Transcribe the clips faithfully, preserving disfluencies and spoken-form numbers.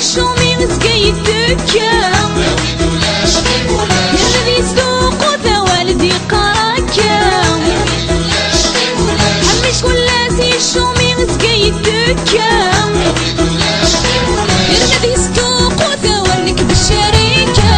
Cumi zga yettekka. Yerna yesduqut awal d-yeqqar akka. Ḥemmic kul ass i cumi zga yettekka. Yerna yesduqut awal nekk d ccerika.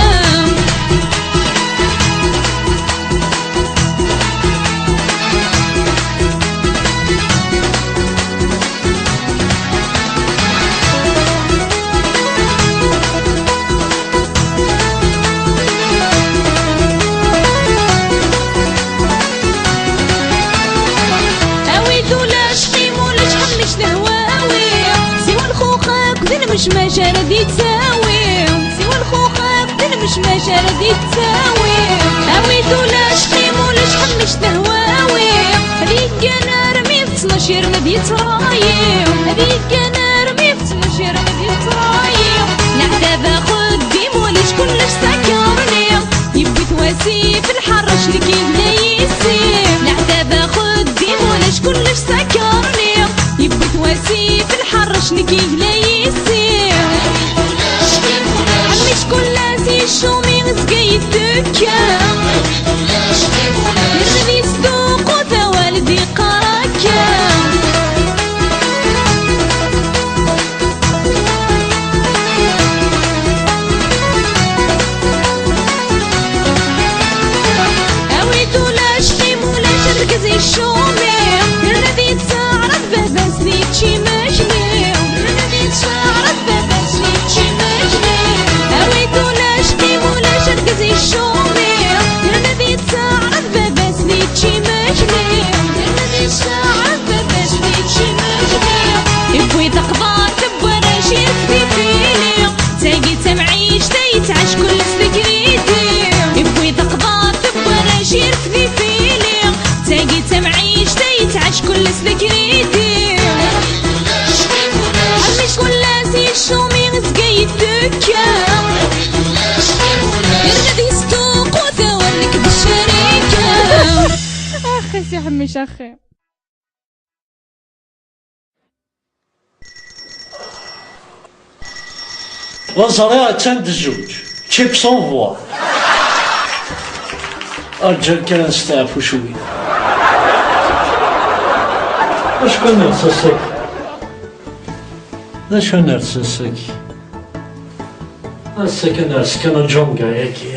Awi-d ulac, qim ulac, ḥemmic lehwawi. Siwa lxux akked lmecmac ara d-yettawi. Siwa lxux akked lmecmac ara d-yettawi. Awi-d ulac, qim ulac, ḥemmic lehwawi. Ad yeggan armi d ttnac yerna d yettṛayi. Ad yeggan armi d ttnac yerna d yettṛayi. Leɛtab axeddim ulac kullec s akerni. Yewwi-t wasif lḥerrac nekk yella yis-i. Leɛtab axeddim ulac kullec s akerni. Yewwi-t wasif lḥerrac nekk yella yis-i. Ḥemmic kul ass i cumi zga yettekka. Yerna yesduqut awal d-yeqqar akka. Awi-d ulac, qim ulac, argaz icumi. Yerna ad yettaɛraḍ baba-s di ččimekli. Yerna ad yettaɛraḍ baba-s di ččimekli. Awi-d ulac, qim ulac, argaz icumi. Yerna ad yettaɛraḍ baba-s di ččimekli. Yerna ad yettaɛraḍ baba-s di ččimekli. Yewwi taqbart n warrac irfed ifili. Tagi d tamɛict ay yettɛac kullec s lekridi. Yewwi taqbart n warrac irfed ifili. Tagi d tamɛict ay yettɛac kullec s lekridi. Ḥemmic kul ass i cumi zga yettekka. Yerna ad yesduqut awal nekk d ccerika. Axi si Ḥemmic axi. Ur ẓriɣ, attan d zzuǧ. Chips en voie. Rǧu kan ad nesteɛfu cwiya. Acku ners ass-agi. D acu ners ass-agi? Ass-agi ners kan aǧunga-agi.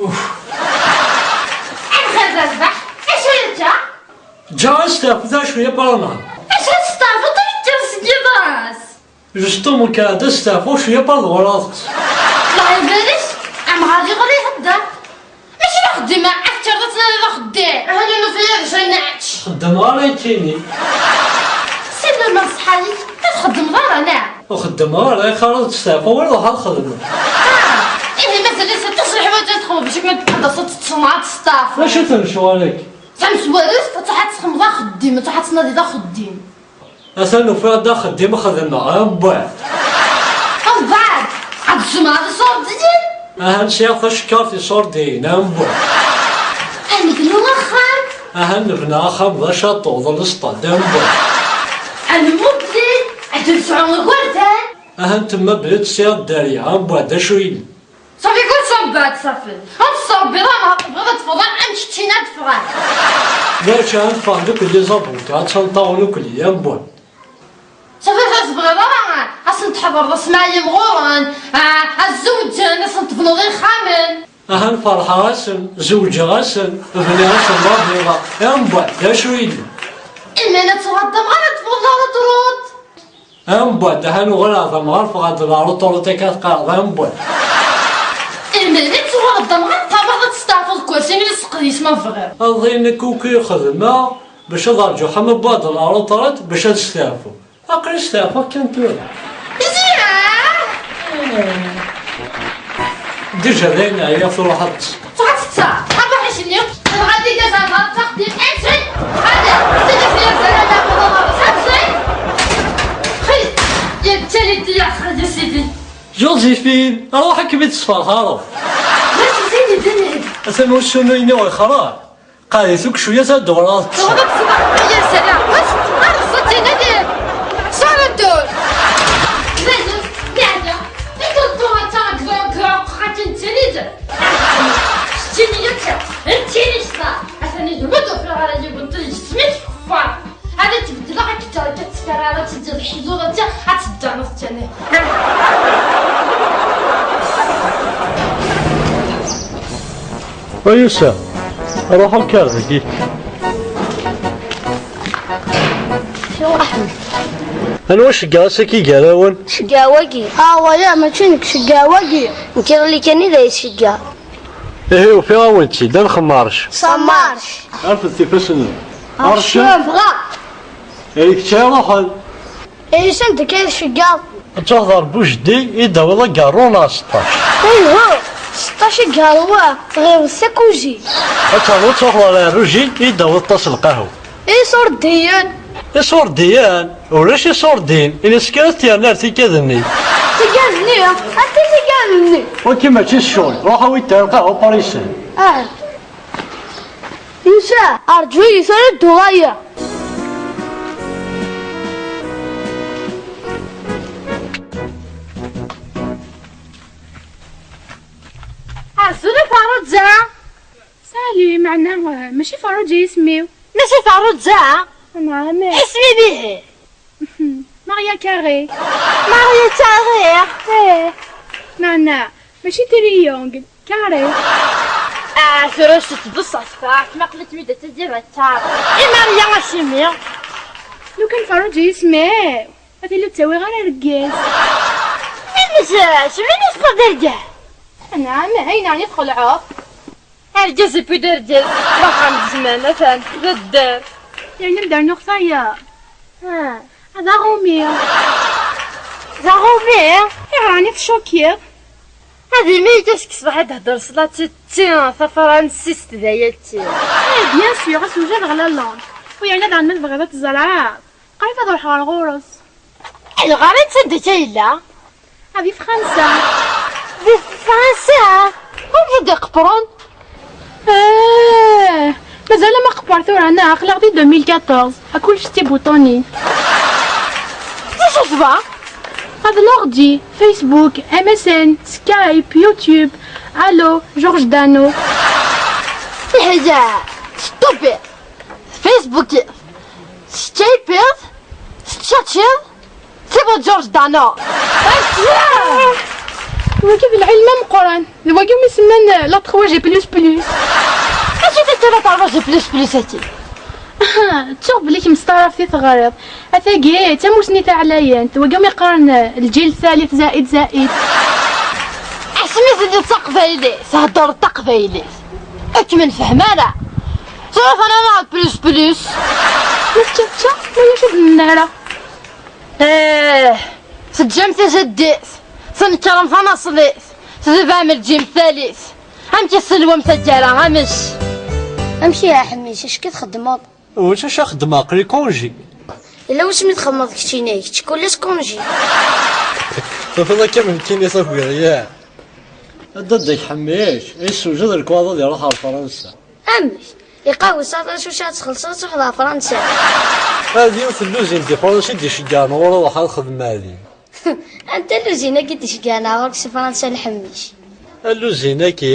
Uf. Anda rrbeḥ? Acu yečča? Ǧǧiɣ asteɛfu d acu ya parana. Acu testeɛfuḍ ad tekker seg yiḍ-as? Justement, kɛed asteɛfu cwiya par lɣuraḍ. Lɛib-ik, amɣar iɣer ihedder. Mačči d axeddim, ad tekkiḍ ad tnadiḍ axeddim. Aha, nufi ad acu nečč. Xeddmeɣ ara nekkini. Sima ma ṣṣeḥa-ik, ur txeddmeḍ ara, neɣ? Ur xeddmeɣ ara, axir ad testeɛfuḍ, ruḥ ad xedmeɣ. Ah, ihi mazal-it aṭas n leḥwayeǧ ad txedmeḍ, bac akken ad d-taseḍ ad teṭṭseḍ, ad testeɛfuḍ. D acu-ten lecɣal-agi? Tamezwarut, ad truḥ ad txedmeḍ axeddim, ad truḥ ad tnadiḍ axeddim. Atan ufiɣ-d axeddim xedmeɣ, ambeɛd. Ambeɛd, ad tzemreḍ iṣurdiyen? Ahan sɛiɣ tacekkart iṣurdiyen, ambeɛd. Ad nebnu axxam? Ahan nebna axxam d acaṭu, d lesṭad, ambeɛd. Ad nemmebli, ad nesɛu igerdan? Ahan temmebli-d sɛiɣ dderya, ambeɛd d acu yellan? Ṣafi, kul ṣṣbeḥ ad tṣafel. Ad tṣebbiḍ, ama tebɣiḍ ad teffɣeḍ, am keččini ad teffɣeḍ. D acu ad neffeɣ nekkni d les avocats, ad nṭaɣ nekkni, ambeɛd. Ṣafi, ur tebɣiḍ ara ad sen-tḥeḍreḍ asma yimɣuren, ah, ad zewǧen, ad sen-tebnuḍ ixxamen. Ahan ferḥeɣ-asen, zewǧeɣ-asen, bniɣ-asen la villa, ambeɛd, d acu yellan? Iman ad tuɣaleḍ d amɣar ad teffɣeḍ ara truḍ. Ambeɛd, aḥan uɣaleɣ d amɣar, ffɣeɣ-d ɣer uṭuṛu-tek ad qqareɣ d ambeɛd. Imir i tuɣaleḍ d amɣar, ṭṭabeɣ ad testeɛfuḍ deg kursi mi tseqqed yisem ma bɣiɣ. Aḍin nekk uki xedmeɣ bac ad rǧuɣ ḥama n wad ɣer uṭuṛu bac ad steɛfuɣ. Aql-i steɛfuɣ kan tura. Zira! Déjà d ayen ɛyiɣ tura ad ṭṭseɣ. Tɣaft ta, abaḥic-nni, tebɣa ad iga zɛma d taxeddimt, amsay, ɣad, tedda fell-am zɛama d aɣawas, amsay. Xi, yettali-d yaɣ xadi sidi. Joséphine, ruḥ ad kem-id-sferḥareɣ. D acu zidi d-nid? Atan usunuy-nni ixra. Qɛed-it akk cwiya, ad d-uɣaleɣ ad ṭṭseɣ. Tuɣeḍ ad tesbeɣ fell-as ala. Bas, ar ẓẓeṭ-in ad d-, sɛu ddur. Mazal, yeɛya. I tuṭṭuḍ ad taɣeḍ deg uɛeqqa akken d tinid. Keččini akka, d tinid ta. Atan ihi ur d-ufiɣ ara yiwen, tejjem-it keffer. Ad tbeddleɣ akka, akka tettkerriḍ ad teǧǧeḍ ḥzun akka, ad teddariḍ kan. Ay usa, ruḥ ukkar deg-ik. Anwa ceggeɛ ass-agi gar-awen? Ceggeɛ wagi. Ah, waya, mačči nekk, ceggeɛ wagi. Nekk iḍelli kan i d ay-ceggeɛ. Ihi ufiɣ-awen-tt-id, ad nxemmarec. Sammarec. Rfed ifassen-nwen. Arcem. Bɣa. Ay kečč iruḥen. Ihi sanda akka i tceggeḍ? Ad truḥeḍ ɣer Bujdi i d-tawiḍ agaṛṛu neɣ seṭṭac? Ihu, seṭṭac i yeṛwa, tɣileḍ d takuji. Ad ternuḍ truḥeḍ ɣer Ɛerruji i d-tawiḍ ṭas n lqahwa. Iṣurdiyen. Iṣurdiyen? Ulac iṣurdiyen, ini-as kan ad t-yernu ar tigad-nni. Tigad-nni? Anta tigad-nni? Wagi mačči s ccɣel, ruḥ awi-d ta lqahwa par ici. Ah. Yusa, rǧu-yi tura ad d-uɣaleɣ. Azul a Ferruǧa! Salut, meɛna, eh, mačči Ferruǧa isem-iw. Mačči Ferruǧa? Neɛam. Isem-im ihi? Maria Carré. Maria Carré? Eh, meɛna, mačči triangle, carré. Ah, tura s tbeṣṣa tfeɛk, ma qlet mi d-teddiḍ akka. I Maria acimi? Lukan Ferruǧa isem-iw, ad tili ur ttawiɣ ara argaz. Imzaz, min isqeḍ argaz? Neɛam, ayen ɛni txelɛeḍ? Argaz et puis d argaz, d axxam d zzman, atan, d addar. Yerna ad d-rnuɣ tayeḍ. Ah. D aɣumi. D aɣumi? Ayɣer ɛni tcukiḍ? Ad imi yekka seg ṣṣbeḥ ad d-hedder s la ti, ti, tafransist d ayati. Eh, bien sûr, ɣas ujadeɣ la langue. U yerna daɣen ma tebɣiḍ ad teẓreḍ, qrib ad ruḥeɣ ɣer ɣur-s. Lɣar-itt anda akka yella? Ah, di Fransa. Di Fransa? Amek i d-iqeppren? Eh, mazal am aqepper tura, neɣ aql-aɣ di deux mille quatorze. A kullec d tibuṭunin. D acu tebɣa? Ad l'ordi, Facebook, M S N, Skype, YouTube, Allo, George Dano. Ihi, stop it. Facebook, Skype, teččačiḍ, tibuḍ George Dano. Wagi d lɛilm ameqqran. D wagi umi semman, euh, la trois G plus plus. Acu d la trois G plus plus agi? Aha, ttuɣ belli kemm s taɛrabt i teɣriḍ. Atagi, d tamusni taɛlayant. Wagi umi qqaren, euh, lǧil thalith zaid zaid. Asmi telliḍ d taqbaylit, theddreḍ taqbaylit. Ad kem-nefhem ara. Tura fana plus plus. Ma tečča tečča, ma ulac ur d-nenna ara. Eh, teǧǧam tajaddit, tnekṛem tanaṣlit, tdebɛem lǧim talit. Amek i tselwem taggara, amek? Amek ihi a Ḥemmic, acu i txeddmeḍ? Ulac acu xeddmeɣ, aql-i congé. Yella wasmi txedmeḍ keččini, kečč kul ass congé. Tufiḍ akka am nekkini tagiḍ, ya? A dadda-k Ḥemmic, yessewjed lekwaɣeḍ ad iruḥ ɣer Fransa. Amek? Iqawes aṭas ucu ad txellṣeḍ ad truḥeḍ ɣer Fransa. Ar d yiwet n luzin di Fransa i d-iceggɛen ɣur-i ruḥ ad xedmeɣ din. Anta luzin-agi i d-iceggɛen ɣur-k si Fransa a Ḥemmic? A luzin-agi,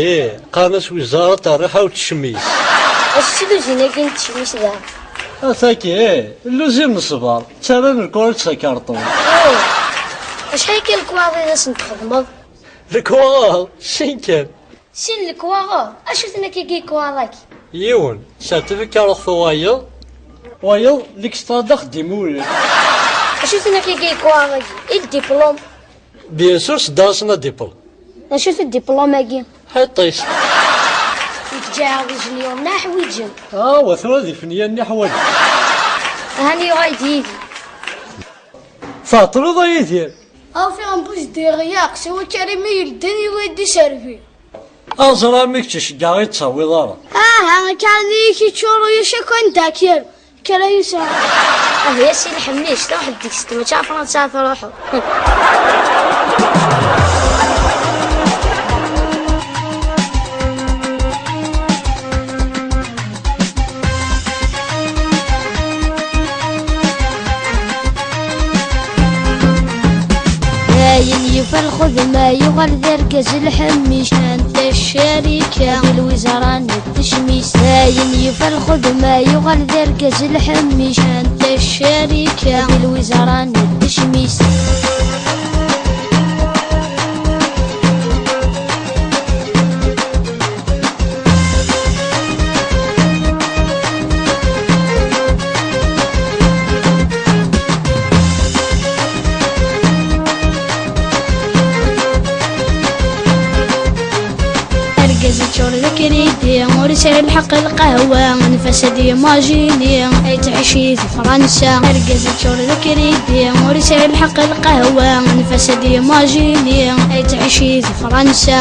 qqaren-as Wizarat Rriḥa u Tecmis. Acu d luzin-agi n tecmis da? Ataki, luzin n ṣṣber, ttarran lkurit s akerṭun. Oh. Acḥal kan lekwaɣeḍ i d asen-txedmeḍ? Lekwaɣeḍ? Sin kan. Sin lekwaɣeḍ? Acu-ten akkagi lekwaɣeḍ-agi? Yiwen, certificat ruḥ wayeḍ. Wayeḍ, l'extrait d axeddim ulac. Acu-ten akk-agi lekwaɣ-agi? I le diplôme? Bien sûr, c'est dans un diplôme. Acu-t diplôme-agi? Ḥiṭ-is. Nekk ǧǧiɣ d ijenyuren ḥwiǧen. Ah, wa tura d ifenyanen i ḥwaǧen. Hani yuɣal-d Yidir. Tɛeṭṭleḍ a Yidir? Aw, fiɣ n buz diriya, siwa Karim i yelden yuɣ-d iserbi. Aẓra mi k-tt-iceggeɛ i tt-tawiḍ ara. Aha, akarni-ik iččur ulac akk anda k-yerr. Kra yusa. Ah ya si Lḥemmic, truḥ deg-s, mačči ɣer Fransa ara truḥeḍ. Ayen yufa lxedma yuɣal d argaz lḥemmic. Anta ccarika di lwizara n tecmist? Ayen yufa lxedma yuɣal d argaz lḥemmic. Anta ccarika di lwizara n tecmist? Argaz yeččur d akridi, ur yesɛi lḥeqq lqahwa, anef-as ad yimajini, ad yettɛici di Fransa. Argaz yeččur d akridi, ur yesɛi lḥeqq lqahwa, anef-as ad yimajini, ad yettɛici di Fransa.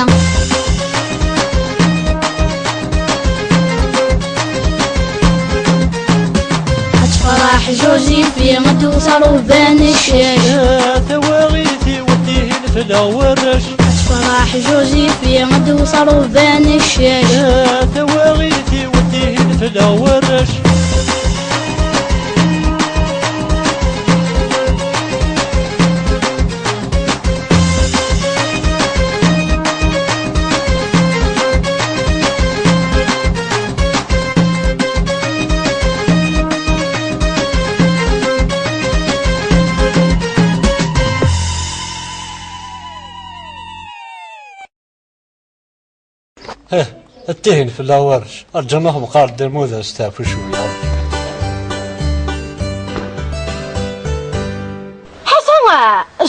Ad tefreḥ Jozifi, ad tewteṛ uban ccac. Tawaɣit-iw tihin fell-aɣ warrac. Ad tefreḥ Jozifi, ad tewteṛ uban ccac. Tawaɣit-iw tihin fell-aɣ warrac. Ih, attihin fell-aɣ warrac. Rǧu ma xemqar dda lmudar steɛfu cwiya. Ḥaca,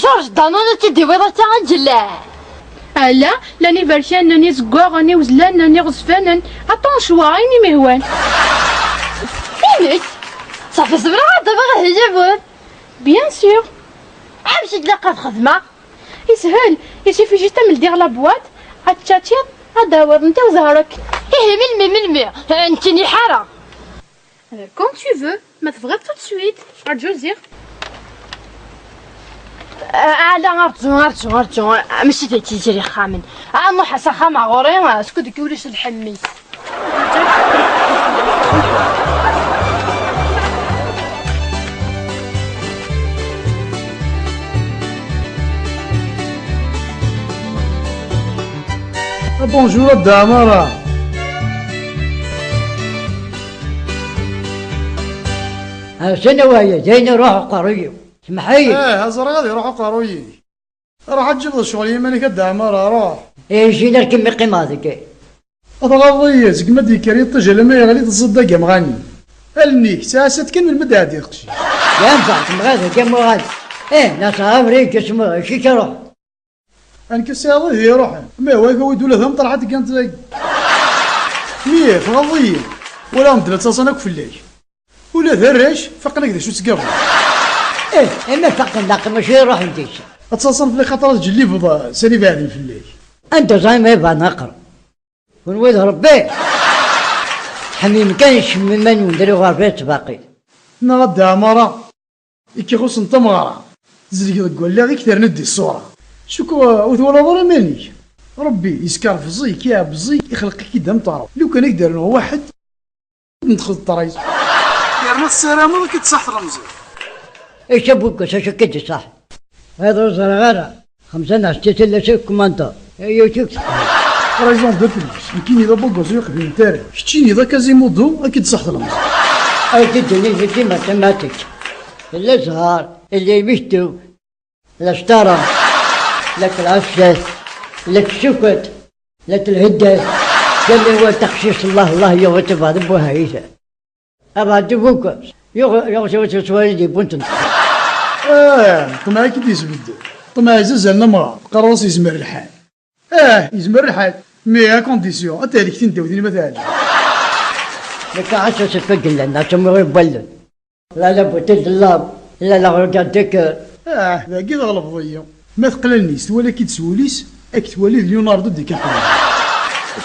George Danone ad t-id-iwiḍ akka aǧella. Ala, llan iberkanen, izeggaɣen, iwezlanen, iɣezfanen, aṭan ccwa, ayen i m-ihwan. Inek? Safi zemreɣ ad d-awiɣ ihi yiwen. Bien sûr. Amek i ilaq ad xedmeɣ? Yeshel, il suffit juste ad m-ldiɣ la boîte, ad tčačiḍ, ad d-tawiḍ netta u zehṛek. Ihi melmi, melmi? Eh, nekkini ḥareɣ. Euh, quand tu veux, ma tebɣiḍ tout de suite. Rǧu ziɣ. Eh, ala, rǧu, rǧu, rǧu. Mačči d tiziri ixxamen. Ah, nruḥ s axxam ɣur-i, skud akka ulac lḥemmi. Ah, bonjour a Dda Ɛmara. Ɛersan awaya, d ayen iruḥ uqerruy-iw. Semḥ-iyi. Eh, ẓriɣ ad iruḥ uqerruy-ik. Ruḥ ad tǧibeḍ ccɣel i yiman-ik a Dda Ɛmara, ruḥ. Eh, jin ar kem-iqqimeɣ deg. Tɣaḍeḍ-iyi, seg ma d-yekker yiṭij alamma yeɣli teẓẓiḍ d agamɣani. Allen-ik, sɛasat kan melmi d-ɛeddi teqci. Yanfeɛ, temɣiḍ deg amuɣal. Eh, neɣ sɛiɣ abrid, ismu, acu-k ruḥ. Amek sɛiḍ ihi iruḥen? Ma iwaik awi-d ula d ameṭreḥ ad t-gant dagi. Mi tɣaḍeḍ-iyi, walaɣ medden ad ttaḍsan akk fell-ak. Ula d arrac faqen-ak d acu ttgaɣen. Eh, ama faqen laqi mačči iruḥen deg-s. Ad ttaḍsan fell-ak xaṭer ad ǧellibeḍ, eh, sani beɛden fell-ak. Anda ẓran ma yebɛen aqer. Kunwi d Rebbi. Tḥemmim kan ccem iman-nwen dri ɣer baya ttbaqi. Neɣ a Dda Ɛmara. I k-ixuṣṣen d tameɣra, tezlgeḍ deg wallaɣ-ik terniḍ di ṣṣura. Cukkeɣ ur twalaḍ ara iman-ik. Rebbi yeskerfeẓ-ik, iɛebbeẓ-ik, ixleq-ik-id d ameṭrew. Lukan ad k-d-rnuɣ waḥed, ur d-neṭṭqeḍ ṭṭrad. Yerna tessarameḍ ad k-id-tṣaḥ tlemẓit. Acu abuggas, acu akka d-iṣaḥ? Ad ur ẓriɣ ara. Xemsa neɣ setta tella s kkumanta. Ayyuk. Raison de plus. Nekkini d abuggas ur yeqbilent ara. Keččini d akazimodo, ad k-id-tṣaḥ tlemẓit. Ad k-id-tini di timatematik. Tella zzher, tella imektu, la cṭara, la tleɛfat, la tsukat, la telheddat. Kami wa taqcict, Allah, Allah, yuɣ-itt abɛed n buhayt. Abɛed n bukas. Yuɣ, yuɣ s-, s-, s-, swari di bunt n. Ah, ṭṭmeɛ i k-id-yesbedden. Ṭṭmeɛ izazalen amɣar, teqqareḍ-as yezmer lḥal. Ah, yezmer lḥal. Mais à condition, ad tehlek tindawt-nni ma teɛli. Nekk ɣas asif i yellan, d asemmiḍ i wallen. La la beauté de l'homme, la la regard de cœur. Ah, dagi tɣelbeḍ-iyi. Ma teqla allen-is, twala-k-id s wul-is, ad k-twali d Leonardo DiCaprio.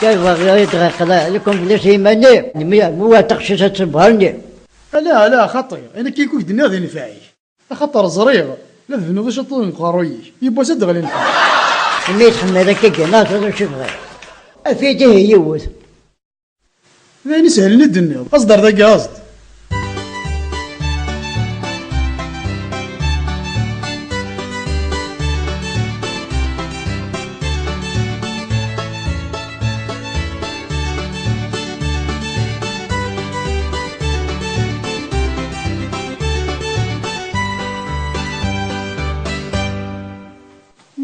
Kayfa ɣir dɣiqla, lukan fell-as iman-iw, mi, mi wa taqcict ad tebherni. Ala, ala, xaṭi, ayen akka i k-d-nniɣ d nnfeɛ-ik. Axaṭer ẓriɣ la tbennuḍ iceṭṭiḍen deg uqerruy-ik, yiwwas ad d-ɣlin fell-ak. Imi yettḥemmil akka gana, teẓriḍ acu bɣiɣ. Af-iyi-d ihi yiwet. D ayen isehlen i d-tenniḍ. Aẓ-d ar dagi, aẓ-d.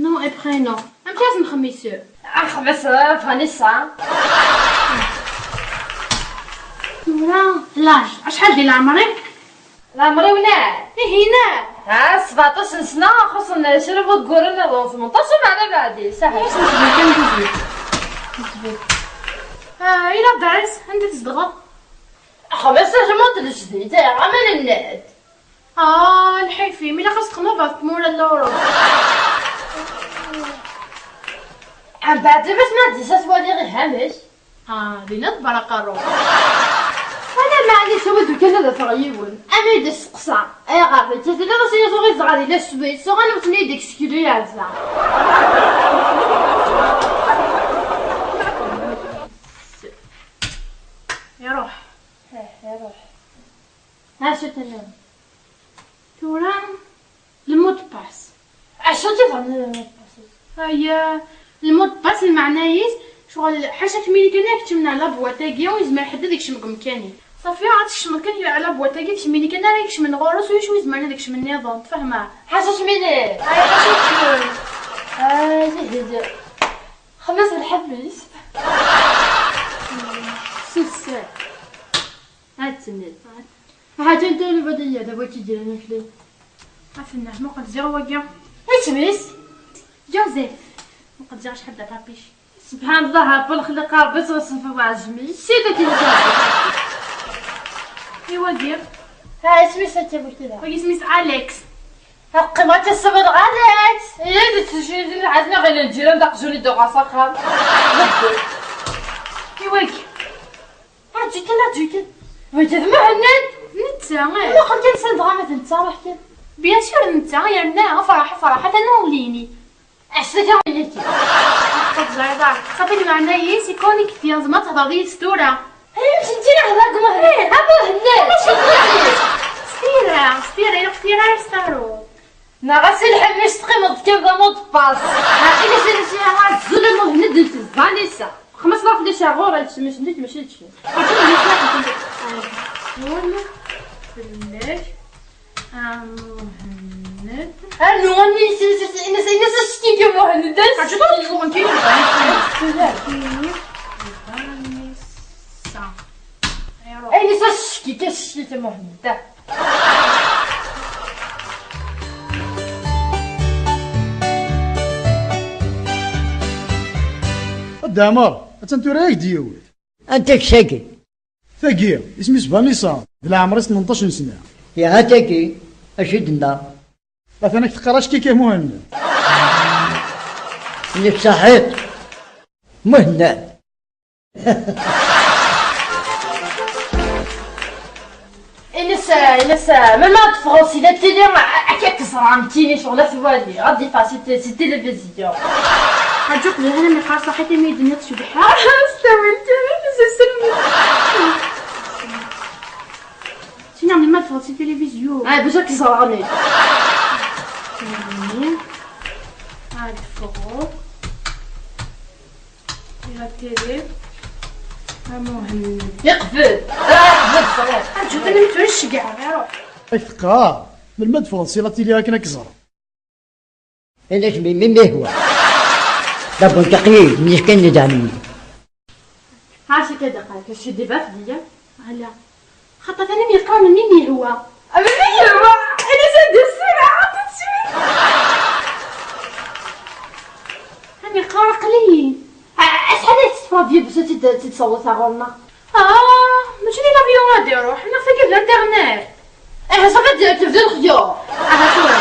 Nom et prénom. Amek ara s-nxemmem i Axmas, euh, Vanessa. Tura, l'âge. Acḥal di leɛmer-ik? Leɛmer-iw neɣ? Ihi neɣ? Ha, sbeɛṭac n sna, xuṣṣen kra n wagguren niḍen, tmenṭac, meɛna beɛdi, saḥit. Acu n tezlit kan tezlit? Tezlit. Ah, i l'adresse, anda tzedɣeḍ? Axmas, ajmut lejdid, aman nnad. Ah, lḥif-im, ilaq ad s-texmeḍ ɣer tmura n Luṛup. Mbeɛd, ma d-isas wali ihamek. Ah, dinna tebra aqerru. Ala, maɛlic, awi-d kan ad afeɣ yiwen. Ama i d-isteqsa, ayɣer d tiliḍ as-yaẓ ur iẓɣa di la Suisse, uɣal nutni deg seklu yeɛza. Iruḥ. Eh, iruḥ. Acu tenniḍ? Tura, le mot de passe. Acu d-iḍran le mot de passe? Aya, le mot de passe, lmeɛna-is, ccɣel, ḥaca kemmini kan ad kecmen ar la boîte-agi, ur yezmir ḥedd ad ikcem deg umkan-im. Ṣafi, ad tkecmeḍ kan ar la boîte-agi, d kemmini kan ara ikecmen ɣur-s, ulac wi izemren ad ikcmen nniḍen, tfehmeḍ? Ḥaca kemmini! Aya, ḥaca kemmini! Ay, ihi, xmas lḥeb-is. Sufsel. Ad tenniḍ. Ahat anta i badiyya, d awaki d-yeran akli. Ad tenniḍ, muqel ziɣ wagi. Isem-is? Joseph. Muqel ziɣ acḥal d apapic. Subḥan Allah, Ṛebbi lexliq, Ṛebbi ttwaṣenf uɛejmi. Sida kini. I wagi? Ha, isem-is akka bu kda. Wagi isem-is Alex. Qqim ad tessawaleḍ Alex. Ihi d ttejjidin ɛazna ɣer lǧiran d aqjun i d-uɣeɣ s axxam. I wagi? Aǧǧi kan, aǧǧi kan. Wagi d Muḥend. Netta, eh. Muqel kan sanda ma d netta, ruḥ kan. Bien sûr, netta, yerna afraḥ, afraḥ, atan ur lini. Acu d ayen-agi? Ur teẓriḍ ara. Ṣafi, lmeɛna-is, ikunekti, tzemreḍ ad tehḍereḍ yid-s tura. Ay, amek netta ihḍer deg Muḥend? Eh, a Muḥend! S tira, s tira, ilaq tira ara s-taruḍ. Neɣ a Si Lḥemmic teqqimeḍ kan d amuḍebbaẓ. Aql-i s-, s-, azul a Muḥend d Vanessa. Xmas ɣef lɛecṛa ɣur-i, d tmacint, mačči d kečč. Azul fell-ak. A Muḥend. Anu, ini-as, ini-as, ini-as, ini-as acekki i Muḥend, d acekki. Acu txeddmeḍ kan? Vanessa. Ini-as acekki, acekki i Muḥend. A Dda Ɛmer, attan tura ak-d-yiwet. Anta kečč-agi? Tagi, isem-is Vanessa, d leɛmer-is tmenṭac n sna. Yaha tagi, acu i d-tenna? Atan ak-teqqar acekki-k a Muhend. Nekk saḥit. Muhend. Ini-as, ini-as, ma ad ffɣeɣ si la télé, akka k-ẓreɣ nekkini, ccɣel ad twali, ad d-iffeɣ si t-, si tilivizyu. Rǧu qbel, ḥala mi qqar ṣaḥit imi i d-tenniḍ cebḥeɣ. S tawil kan, s uselmed. Sini, ma ad ffɣeɣ si tilivizyu. Ah, bac ad k-ẓreɣ nekk. Ini, ad ffɣeɣ. Ila télé. A Muhend. Iqbel. Ah, iqbel, ṣṣreḥ. Rǧu kan, mi tura ceggɛeɣ, iruḥ. Ay teqqar, melmi ad ffɣeḍ si la télé akken ad k-ẓreɣ? Ini-as mi, mi, mi yehwa. D abunṭiqi, mni-as kan d ɛemmi. Ha, c'est que دقيقة, je suis débat, Ala. Xaṭer tani mi yeqqar melmi mi yehwa. Melmi yehwa? Ini-as ad d-yas tura. Ad tt-id-tawiḍ ɣur-neɣ. Ah, mačči di l'avion ad iruḥ, neɣ tagi d l'internet. Aha, safi ad tebdu lexyuḍ. Aha tura.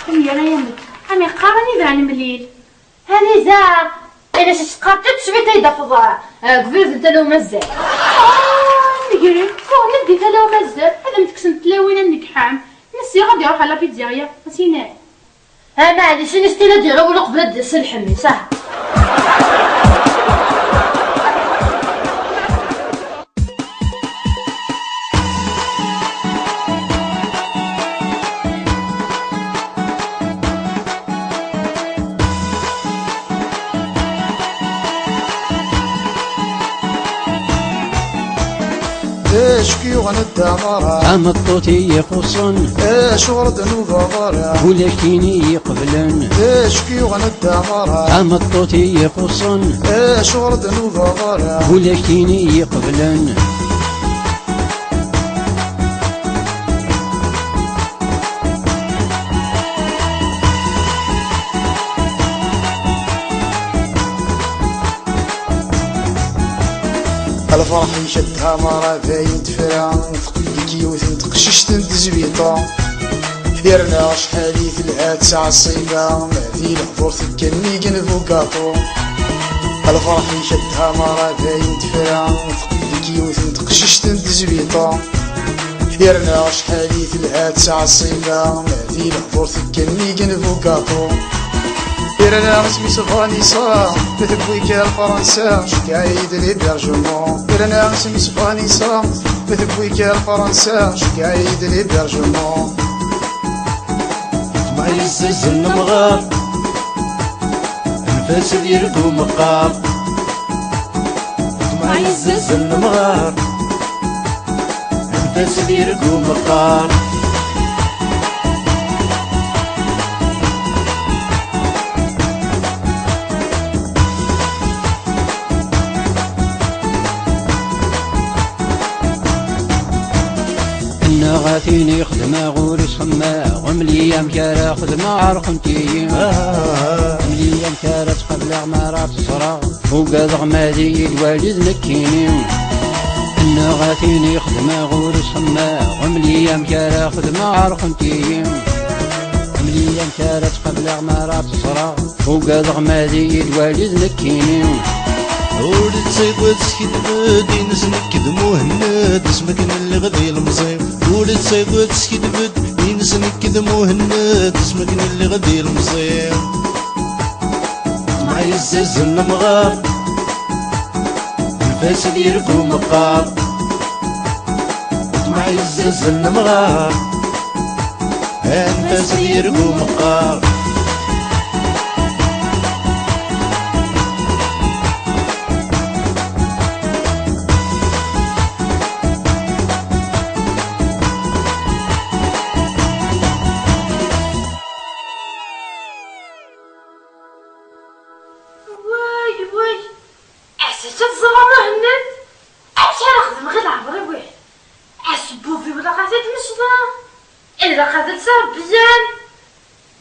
Am yara yamek, am iqqaren iban mlil. Anida? Ini-as iseqqar-d teswiṭ ay d-afeḍ, eh, deg ubrid n Tala Umazzal. Ah, negri, fuɣen-d di Tala Umazzal, ad am-d-kksent tlawin ad negḥam. Nsiɣ ad iruḥ ɣer la pizzeria, a s-ini. Ah, maɛlic, ini-as tin ad iɣiwel uqbel ad d-yas lḥemmi, sah. D acu k-yuɣen a Dda Mara? Tameṭṭut i ixuṣṣen. Acuɣer ur d-nudaḍ ara? Ulac tin i iqeblen. D acu k-yuɣen a Dda Mara? Tameṭṭut i ixuṣṣen. Acuɣer ur d-nudaḍ ara? Ulac tin i iqeblen. Lferḥ-ik a Dda Mara d ayen tefra, teqqel-d yiwet n teqcict n tezwiṭa, yerna acḥal i telha ttɛeṣṣiba, ma di lehdur tekka nnig n bugaṭu. Lferḥ-ik a Dda Mara d ayen tefra, teqqel-d yiwet n teqcict n tezwiṭa, yerna acḥal i telha ttɛeṣṣiba, ma di lehdur tekka nnig n bugaṭu. Yerna isem-is Vanessa, ma tewwi-k ar Fransa, ceggeɛ-iyi-d l'hébergement. Yerna isem-is Vanessa, ma tewwi-k ar Fransa, ceggeɛ-iyi-d l'hébergement. Ṭṭmeɛ yezzazen lemɣar, anef-as ad yerg umeqqar. Ṭṭmeɛ yezzazen lemɣar, anef-as ad yerg umeqqar. Nniɣ a tin ixedmeɣ ur isxemmeɣ, mli amek ara xedmeɣ ɛerqent-iyi. Mli amek ara tt-qableɣ mi ara tt-ẓreɣ, ugadeɣ ma ad iyi-d-wali d nekkini. Nniɣ a tin ixedmeɣ ur isxemmeɣ, mli amek ara xedmeɣ ɛerqent-iyi. Mli amek ara tt-qableɣ mi ara tt-ẓreɣ, ugadeɣ ma ad iyi-d-wali d nekkini. Ur ttagad, skiddbed, ines nekk d Muhenned, asmi akken lliɣ d ilemẓi. Ur ttagad, skiddbed, ines nekk d Muhenned, asmi akken lliɣ d ilemẓi. Ṭṭmeɛ yezzazen lemɣar, anef-as ad yerg umeqqar. Ṭṭmeɛ yezzazen lemɣar, anef-as ad yerg umeqqar. Way, way. Ass-a teẓra Muhenned. Amek ara xedmeɣ i leɛmer-iw? Acebbub-iw ilaq ad t-id-mecḍeɣ. Ilaq ad lseɣ byan.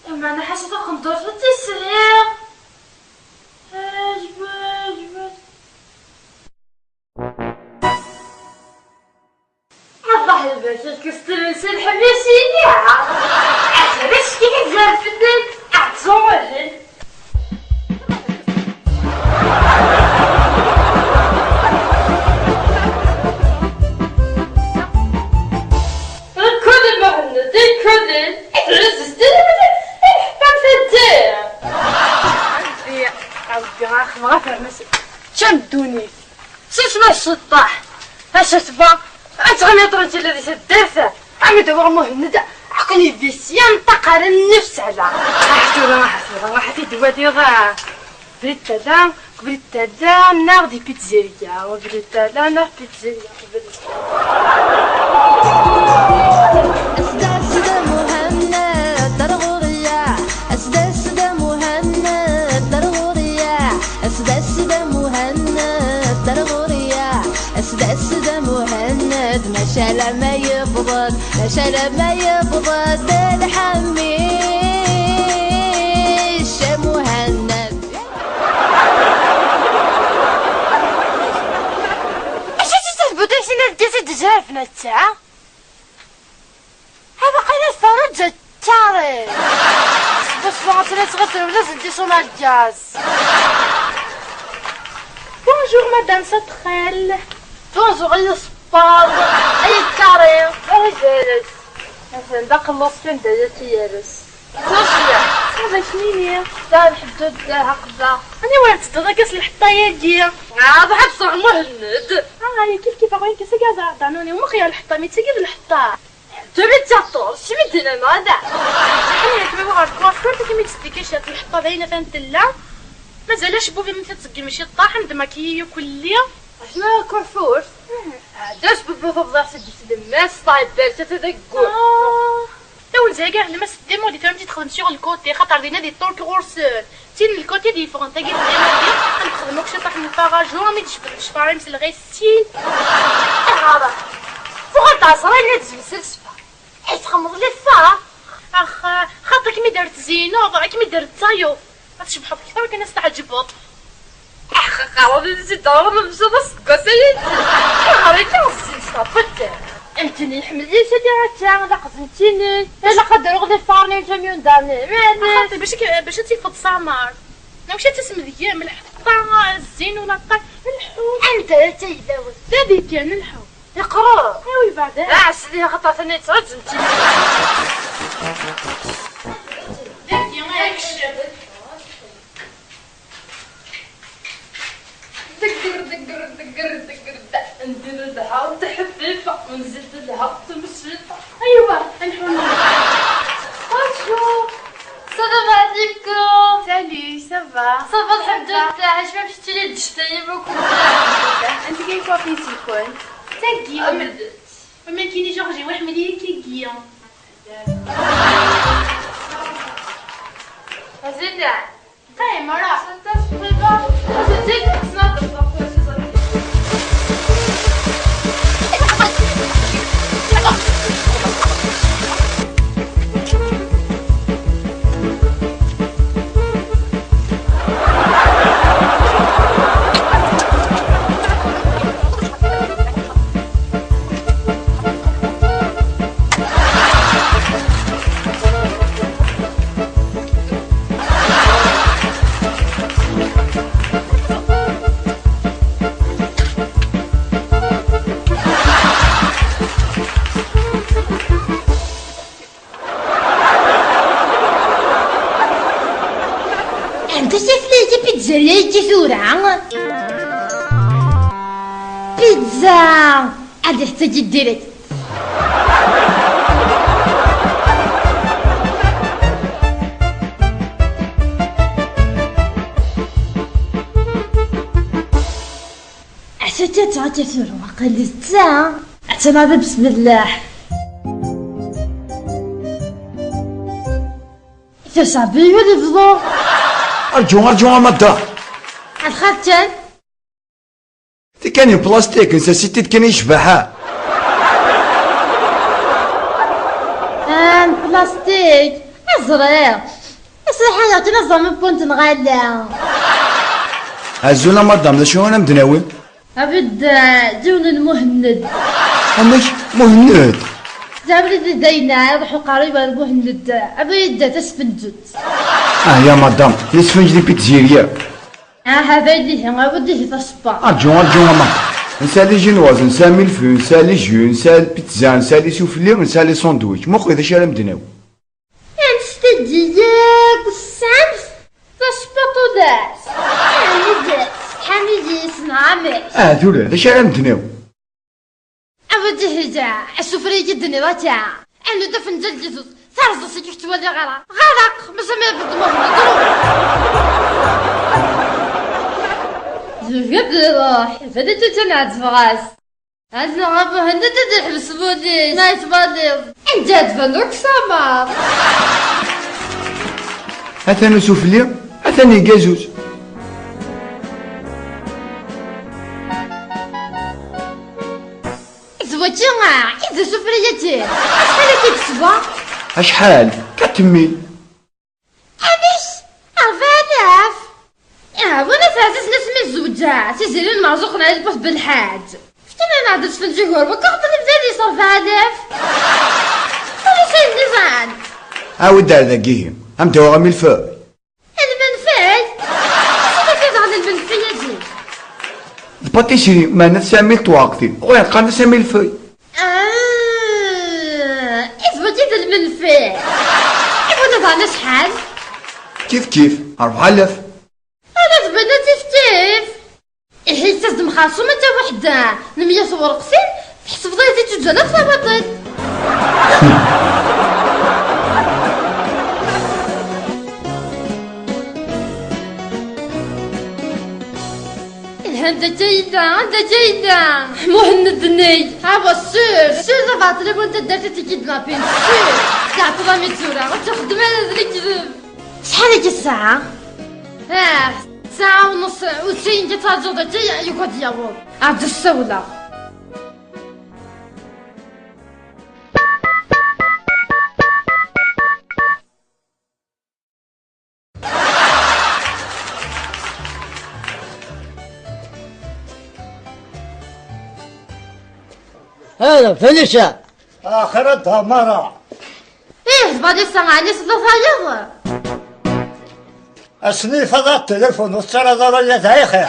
Imeɛna ḥaca taqendurt i tt-sɛiɣ. Ajbad, ajbad. Allah ibarek-ak, s tmurt n lḥemla-s-ini. Ahat ackil i d-yerfden, ad ttẓumren. Kul Muhenned, kul. Idres s tini, iḥeqqan taddi. A Rebbi, a Rebbi, a xedmeɣ afermas. Ččan ddunit. Sisma cceṭṭaḥ, a Catba, ad tɣenniḍ tranquille di taddart, am d-awiɣ Muhenned, akken i visyan ṭaqaren nefsala. Aḥ tura, aḥ tura, aḥ t-id-waliɣ, ah, brid tala, brid tala, neɣ di pizzeria, brid tala, neɣ pizzeria, brid tala. Asda, asda Muhenned, ar ɣur-i. Asda, asda Muhenned, ar ɣur-i. Asda, asda Muhenned, ar ɣur-i. Asda, asda Muhenned, maca alamma yewweḍ-d, maca alamma yewweḍ-d lḥemmi-s a Muhenned. Atta? Hada qila tferruǧ d Carré. Sbusfu ad tili tɣiḍ trewla zenti son argaz. Bonjour madame Satrel. Bonjour ay aṣeppar. Ay Carré. Ay Carré. Atan d aqelluṣ kan d aya tiyares. Sofia. Ad ak-nini. Da lḥeddu da haqda. Aniwa ara tedduḍ akka s lḥeṭṭa-yagi? Ah, ad ḥebseɣ Muhenned. Ah, ya kif kif, aɣ-in kis agaza danuni, u max ya lḥeṭṭa, mi tagi d lḥeṭṭa. Tura d taṭṭur, smi d-nnan hada. Ḥemmlet ma ɣer coiffeur, tagi mi d-teddi kac at lḥeṭṭa d ayen atan tella. Mazal acebbub-im tzeggem ciṭṭaḥ, am d maquillé kulli. Acu coiffeur? Mhm. Hada acebbub-iw tebḍiɣ seg tlemmas, ṭayber, tata deg wul. Ah. Tawenza-agi, lmas d-imuli tura mi tt-id-texdem sur le côté, xaṭer dinna di ṭṭurk ɣur-sen. Tin n le côté d-yeffɣen, tagi d-imuli, ad nexdem akk ciṭṭaḥ n lfaraǧu, mi d-tecbeḥ lecfar-im s lɣisin. Iɣaḍ. Fuɣ ad d-ɛṣer ayen ad zem s lsefar. Ay txemmeḍ lfar. Ax, xaṭi ad kem-id-rtzineḍ, ad kem-id-rttayeḍ. Ad tcebḥeḍ kter akken ad s-tɛeǧbeḍ. Aḥ, qqareɣ-d i tzid ɣer lemsud aseggas-agi. Ayɣer akka ɣezzif ɣef waddal? Ntni iḥemmel-iyi sidi atta d aqzentini. Ilaq ad d-aruɣ di lfar-nni utamyun darni. Xaṭi, bac ak-, bac ad tifeḍ samar. Amek ad tasem deg-m lḥeṭṭa, zzin u laṭay, lḥu. Anda ara taydawen? D adi kan, lḥu. Iqreb. Awi beɛda. Ah, sidi, xaṭer atan yettɛuzzem tili. Dagi, ay kcem. Degger, degger, degger, degger, da. ندير الدهر تحفيفة، ونزيد لها تمشيطة. أيوة، نحن. Bonjour. السلام عليكم. Salut, ça va? Ça va، الحمد لله. عايش ما مشيتي لي الدشتة، يا ما كنت. أنت كيف وافيتي كون؟ تاكي. أبد. وما كيني جورجي، واحد مليون كي كيا. زينة. Hey, Mara. Anta i d-tefla akka pizza-agi tura? Pizza! Ad iḥtagi direct. Acu akka tura, waqil d ta. Atan hada, bismillah. Tasabi, wali bḍu. Arǧu, arǧu, a madda. Ad xaṭer. Ti kan n plastik, nsa si tid kan i ccbaḥa. Ah, n plastik. Aẓriɣ. Aṣliḥ-a kan aẓam n punt n ɣala. Azul a madam, d acu ara m-d-nawi? Abrid, eh, d yiwen n Muhenned. Amek? Muhenned? D abrid i dayna, iruḥ uqerrib ar Muhenned, abrid d tasfenǧet. Ah, ya madam, d asfenǧ di pizzeria. Aha, d aydihi, awi-d ihi taṣebba. Arǧu, arǧu, a madam. Nesɛa les Chinoises, nesɛa mille-feuilles, nesɛa les jus, nesɛa pizza, nesɛa les soufflés, nesɛa les sandwichs. Muqel d acu ara m-d-nawi. Anect-agi yakk tesɛamt taṣebba tudas. Ɛni d tessetḥam yis neɣ amek? Ah, tura, d acu ara m-d-nawi? Awi-d ihi da, asufri i d-tenniḍ akka. Anu-d afenǧal n yizuz, terẓa-s i k-ttwaliɣ ara. Ɣaraq, mazal ma yebded Muḥend, ruḥ. Zugab iruḥ, iban-d kan ɛeǧbeɣ-as. Azneɣ a Muḥend ad iḥbes wul-is. Ma yettwaliḍ. Anda d-tban uksamar? Atan usufli, atan igazuz. D wagi, ah, i d asufri-agi. Acḥal akka i d-teswa? Acḥal? Quatre mille. Amek? Rebɛa alaf? Iɛawen At Ɛziz n asmi zewǧeɣ Tiziri n Meɛzuq n Ɛli Lbut Belḥaǧ. Efk Ina nɛdel s tenjigur, wakka ɣef nibda di ṣerba alaf. Ulac ayen nniḍen. Awi-d ar dagi, am d-awiɣ amilfay. Lmenfay? Acu d daɣen lmenfay-agi? D patisri, meɛna tesɛa mil twaɣtin, ɣur-i qqaren-as amilfay. Ah, i d wagi d lmenfay. I wala daɣen acḥal? Kif kif, rebɛa alaf. Ala d bana tiftif. Ihi, tettazdem xerṣum akka weḥda n mya twerqtin, tḥesbeḍ-iyi-tt-id tuǧǧal am tawaṭit. Ihi, anda akka yella, anda akka yella Muḥend-nni? Awa, sûr, sûr, d abaṭel i wwin taddart i t-id-lapin, sûr. Tɛeṭṭel am i tura, ur tt-ixeddem ara d lekdeb. Acḥal akka ssaɛa? Ah, ssaɛa u nneṣ, u sin, ad traǧuḍ akka, yugi ad d-yaweḍ. Ɛǧu ssawleɣ. Hada, Felicia! Axir a Dda Ɛmara. Ih, d Vanessa, ɛni tella tayeḍ? Ass-nni yeffeɣ-d tilifun, ur tettarraḍ ara ula d axir.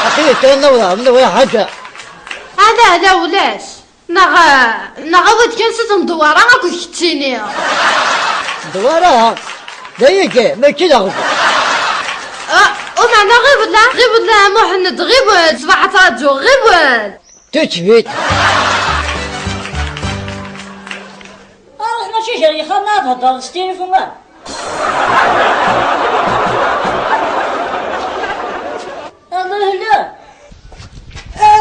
Aql-i kan newḍeɣ, newḍeɣ ḥaǧa. Ala, ala, ulac. Neɣ, neɣ awi-d kan s Dewwara akked keččini. Dewwara? D ayagi, mačči d aɣbel. Ah, umeɛna ɣiwel, ɣiwel a Muḥend, ɣiwel, ṣṣbeḥ ad traǧuɣ, ɣiwel. Tout de suite. Ruḥ mačči gar yexxamen ad heddren s tilifun, ah. Amahil!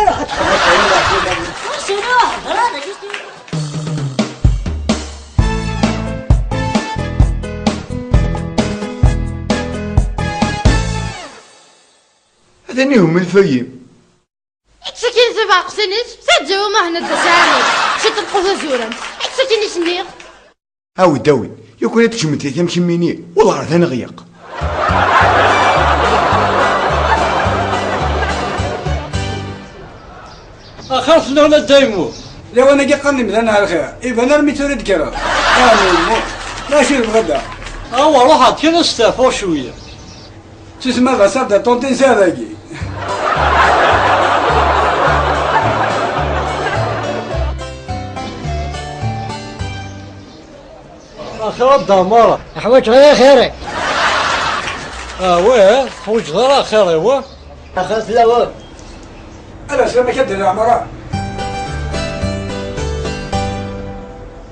Ruḥ ad txedmeḍ. Ruḥ s iruḥ, heddren s tilifun. Atan ihum lfayim. Ečč akkin tibeɛqsin-ik, taǧǧa u Muḥend d asɛan-ik. Ciṭ lqut azurem. Ečč akkin i s-nniɣ. Awi-d, awi-d. Yukan ad tejjmemt yak am kemmini, uḍar d aneɣyaq. Axir fell-awen a Dda Yemmut. Lawan-agi qqaren imdanen ar lxir, iban armi tura i d-kkreɣ. Ah, Dda Yemmut, d acu i tebɣiḍ da? Awa, ruḥ-d kan ad steɛfuɣ cwiya. Tusma d asaḍ d ṭunṭi sɛiɣ dagi. Axir a Dda Ɛmara. Ḥwaǧeɣ ara axir-ik. Ah, wah, teḥwaǧeḍ ara axir-iw, ah? Axir fell-awen. Ala, slam akka d leɛmara.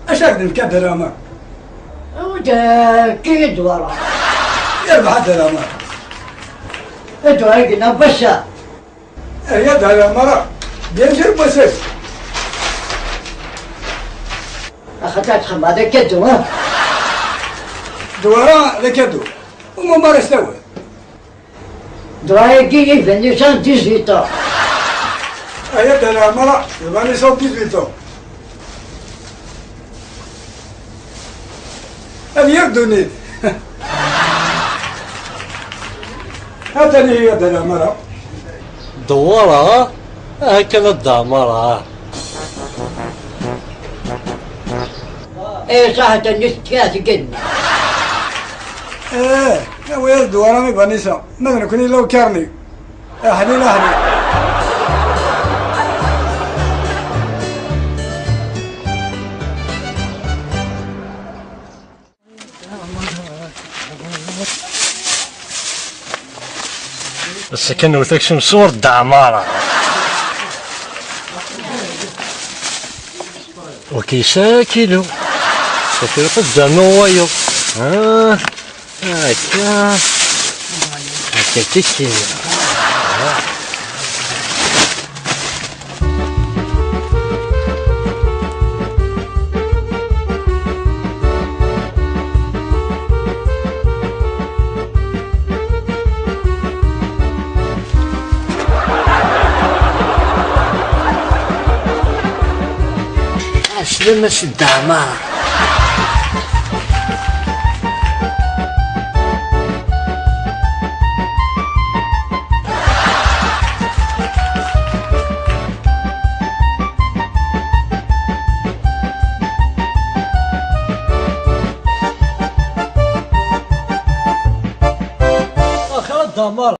Acu ara k-d-nefk a Dda Ɛmer? Awi-d, eh, kki i Dewwara. Yerbeḥ a Dda Ɛmer. A Dewwara, gna bassa. Eh, ya Dda Ɛmer, bien sûr, monsieur. Axaṭer txemmeḍ akka Dewwara. Dewwara d akadu. Uma ma ara s-tawiḍ. Droit-agi iban-as dix-huit ans. Aya d leɛmara, d Vanessa dix-huit ans. Ad yir ddunit. Atan ihi a Dda Ɛmara. Dewwara, aha kan a Dda Ɛmara. Eh, ṣaḥ, atan i tettkiɛt deg igenni. Eh, awi-yas Dewwara i Vanessa. Ma d nekkni la ukarni. Aḥlil, aḥlil. Ass-a kan wwet aksum sɣur Dda Ɛmara. Waki yesɛa akilu. Waki ilaq ad d-ternu wayeḍ. Ah, akka. Akka tikki. Ɛeslama-s Dda Ɛmara.